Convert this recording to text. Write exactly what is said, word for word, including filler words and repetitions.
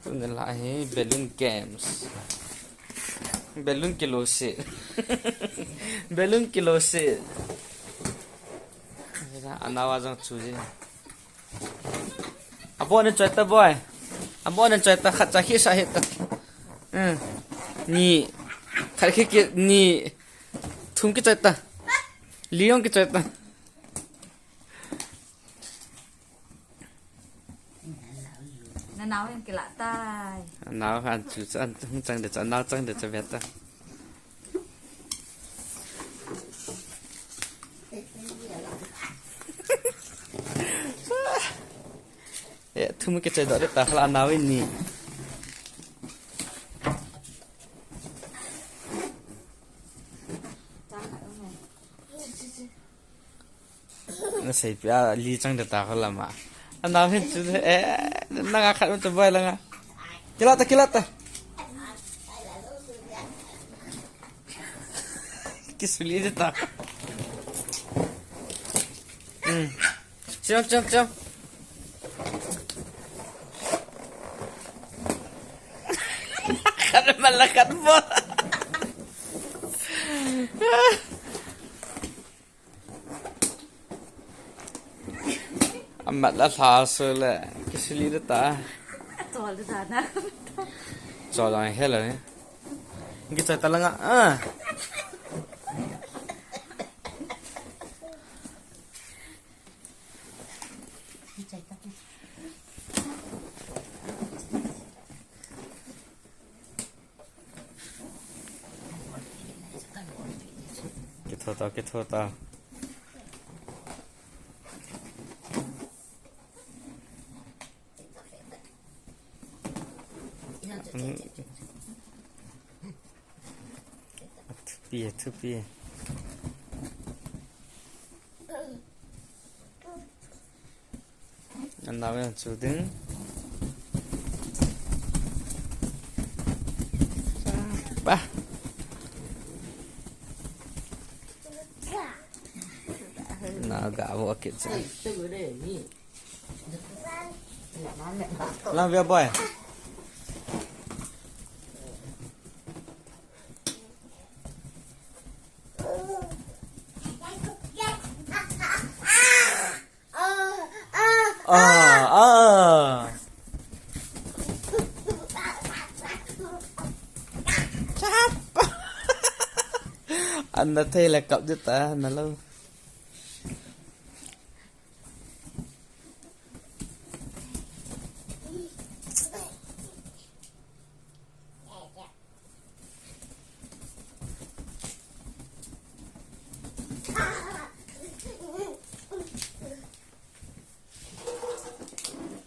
Tuni la hi balloon games. Balloon kilo se. Balloon kilo se. Anawa jong chu ji. Abon in choi ta boy. Abon in choi ta, khat cha khi sa hi ta. Hmm. Ni. Khat khi ki ni. Thum ki choi ta. Li jong ki choi ta. Nanao hin kila tai. Nao han chu chan hung chang de cha, nao chang de cha ve ta. Eh, thum ki choi doh de ta, khala nao in ni. Na sei pia li chang de ta kho lama. Anao hin chu, eh, nanga khat un chu boy langa. Kila ta, kila ta. Kisuli de ta. Hmm. Chom, chom, chom. Khat mala khat bo. Amat la lha so le, kisuli de ta. Chol de ta na. Chol ang he le. Ki choi ta langa. Ah. Kitho ta, kitho ta. Thupi, thupi. Anao jong chu ding. Ba. Na ga vo kit cha. Love you, boy. Ah, ah. Chap. Ana thei le kap de ta, na lo.